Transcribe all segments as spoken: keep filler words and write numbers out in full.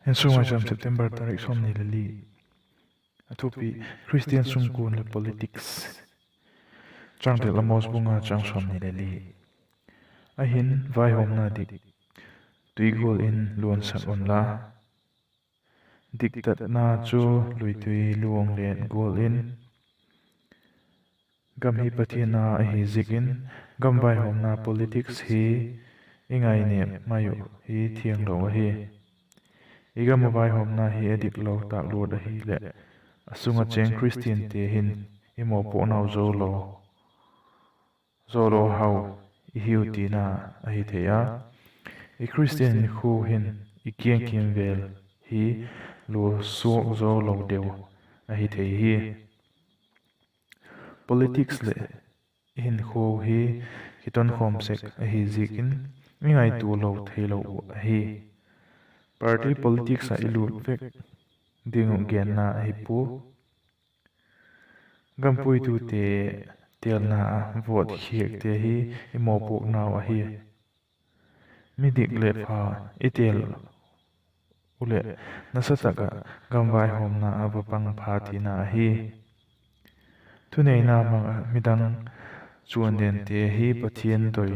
Insung Maicham, September tarik sawmni le li. A thupi: Khristian sungkuan leh politics. Changtel: Amos bung nga, chang sawmni le li. Ahin, vaihawmna dik tui gual in luansak unla, diktatna chu luitui luang let gual in. Gam hi Pathian â ahi ziakin, gam vaihawmna, politics hi i ngainêp mai uh hi thianglo ahi. I gam ah vaihawmna hi a diklo tâk luat ahileh, a sung ah chêng Khristiante hin i mawpuaknau zo lo, zo lo hau i hiu tina ahi thei a. I Khristian hinkhua hin i kiang kîmvêl hi luasuak zo lo deu ahi thei hi. Politics leh i hinkhua hi kitonkhawm sek ahi ziakin, i ngaitua lo theilo uh ahi. Party politics ah i lût vek ding uh genna ahi pua. Gam puitute têlna ah vote khiakte hi i mawpuaknau ahi. Midik leh pha i têl uleh, nasa tak ah gam vaihawmna a va pang pha tina ahi. Thuneina mang ah midang chuandente hi Pathian doi,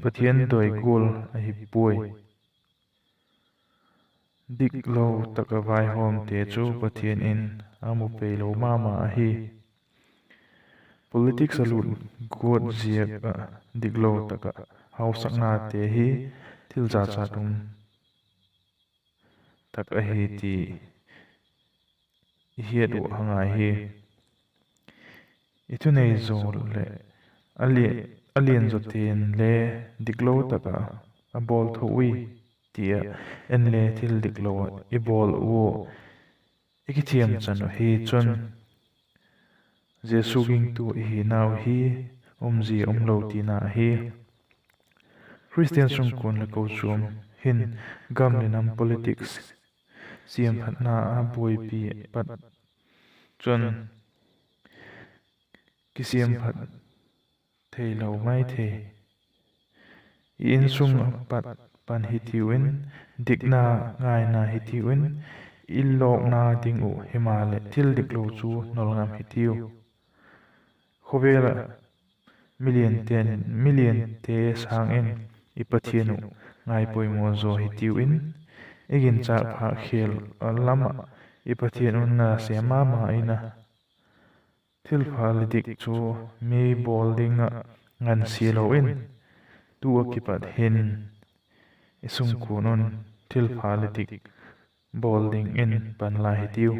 Pathian doi gual ahi puai. Diklo tak ah vaihawmte chu Pathian in a mu peilo ma ma ahi. Politics ah lût guat ziak ah diklo tak ah hausaknate hi thil zachat um tak ahi ti i hiat uh a ngai hi. I thunei zaw leh a lian zawte'n le diklo tak ah a bawl tho ui, ti ah en le thil diklo ah i bawl ua i kithiamchan uh hi chun, Jesu gingtu i hinau hi umzia umlo tina ahi. Khristian sungkuan leh kochuam hin gam leh nam politics siamphatna a buaipi pat chun kisiamphat theilo mai thei. I insung ah pat pan hitiu in, dikna ngaina hitiu in, i lawkna ding uh himaleh thil diklo chu nol ngam hitiu. Khawvel ah miliante, miliante sâng in i Pathian uh ngaipoimaw zaw hitiu in, i ginchâk phâk khêl lam ah i Pathian un na sêm ma ma in a, thilpha leh dik chu mi bawl ding ah ngansia lo in, tu ah kipat hin i sungkuan un thilpha leh dik bawl dingin pan la hitiu.